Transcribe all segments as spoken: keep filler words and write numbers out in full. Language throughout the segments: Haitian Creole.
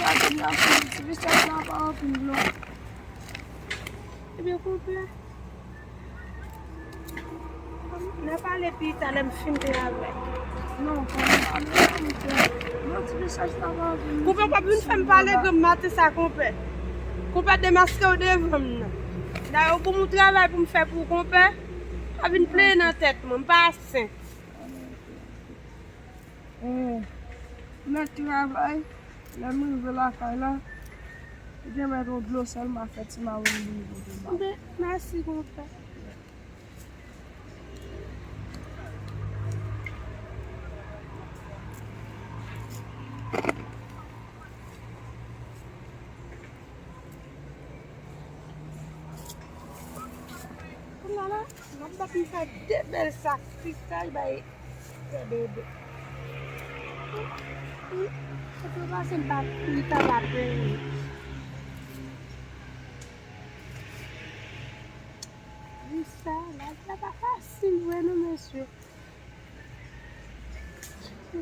Gade la, ti visaj la pa anpil dlo. Ebyen, konpè. N a pale pi ta lè m fin travay. Non, pa pale, konpè. Non, ti visaj la pa anpil. Konpè, w ap vin fè m pale granm maten sa, konpè. Konpè, demaske w devan m nan. Dayè, ou ban m yon travay pou m fè pou w, konpè. Pa vin plenyen nan tèt mwen, m pa sen. Eh, mèt travay, lè m rive lakay la, li te mèt yon dlo sèlman fè ti mawon li pote ba m. Mèsi, konpè. Kounye a la, m ap bat m fè de bèl sak fisaj bay pè Dodo. Wi, wi. Kote w pase m pa kouri ta va plenyen. Wi sa, lavi a pa fasil vre non, mesye.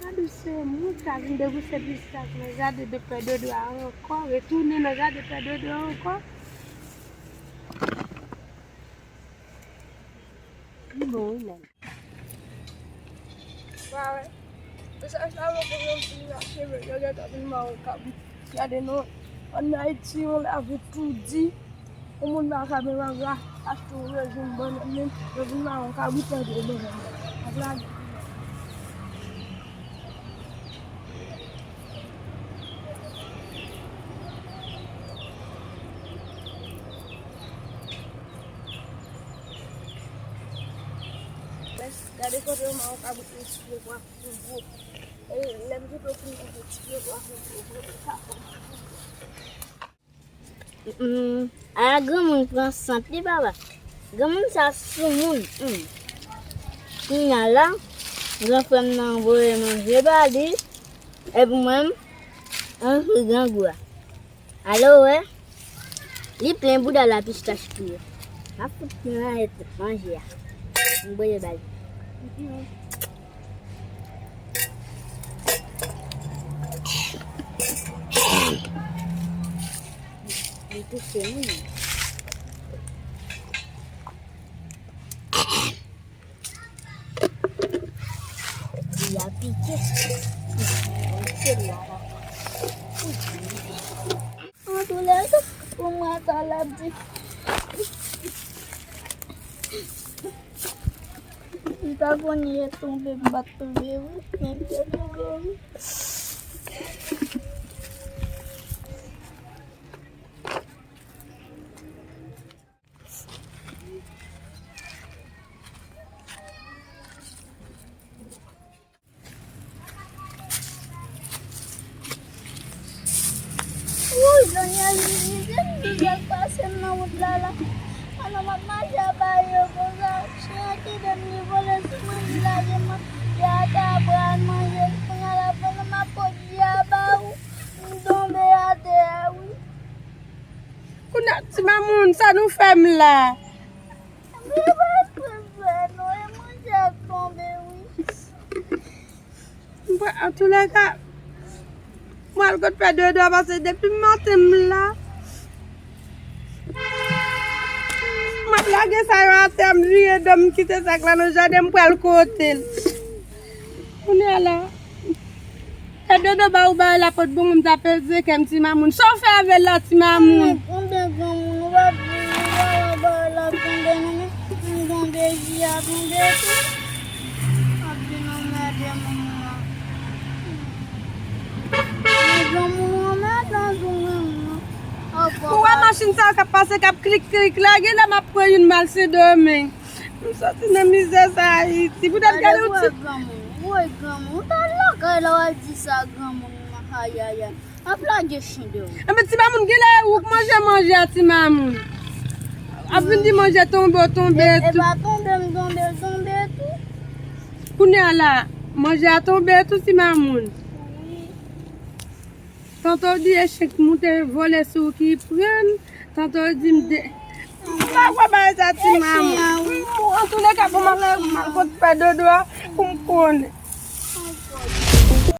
Gade se mwen k ta vin debouse pistaj nan jaden de pè Dodo a ankò, retounen nan jaden pè Dodo a ankò. Wi, men. Wa wè. Mesaj la, mwen konn yon ti mache, men yo gentan vin mawon kabrit. Gade non. Ann Ayiti, yon lavi tou di. Yon moun pa ka menm al achte yon rejim bannann, men yo vin mawon kabrit, tande bannann nan. Ap lage. Gade kote yo mawon kabrit, yo pran pou gwo. E lè m kite w fin manje ti yo, w ap mete yo vre pou sa. Mm, ala granmoun pran sant li, papa. Granmoun sa soumoun. Mm. Kounya la, gran frè m nan voye manje ba li. Epi mwen, m anvi grangou a. Alò, wè, li plen bouda la pistach tou. M ap fout nan manje a. M voye ba li. Li touche mwen. Li a pike. Antoulèka, pou mwen, sa l ap di. M ta konnen yè tonbe, m pa t tonbe, wi. Men m te tonbe, wi. Wouy, Donyèl, li vin, li vin pase m nan wout la, la. Pandan m ap mache ap bay yo konsa, chen an kite m, li vole sou mwen, li lage manje atè a pou al manje. Kounye a la, pandan m ap pot di a ba ou, m tonbe atè a, wi. Kounye a, ti mamoun, sa nou fè m la? Mwen pa konn fè non, e manje ap tonbe, wi. Bon, antoulèka, mwen al kot pè Dodo a, paske depi maten m la. M ap lage sa yo atè, m vire do m, m kite sak la nan jaden, m pral kote l. Kounye a la. Pè Dodo ba ou bagay la pot bon, m ta peze kè m, ti mamoun. Sa w fè avè l la, ti mamoun? Konbyen granmoun, ou pa di, ou pa wè bagay la tonbe non, men m tonbe, ji a tonbe tou. Ap vin anmède moun nan. Men granmoun anmèdan tou, men non. Ou wè machin sa yo k ap pase, k ap klik, klik la, gen lè m ap pran youn m al Sendomeng. M soti nan mizè sa Ayiti. Poutèt gade ou ti. Gade, ou wè granmoun, ou wè granmoun. Ou ta lakay la, w al di sa granmoun nan, ayayay. Ap lage chen deyò. Enben, ti mamoun, gen lè ou k manje manje a, ti mamoun. Ap vin di manje tonbe, w tonbe tou. E, e pa tonbe, m tonbe, l tonbe tou. Kounye a la, manje a tonbe tou, ti mamoun. Wi. Tanto w di e chen k moute vole sou w ki pran l, tanto w di m de. M pa kwè bagay sa, ti mamoun. Antoulèka, bon, m al, m al kot pè Dodo a pou m konnen.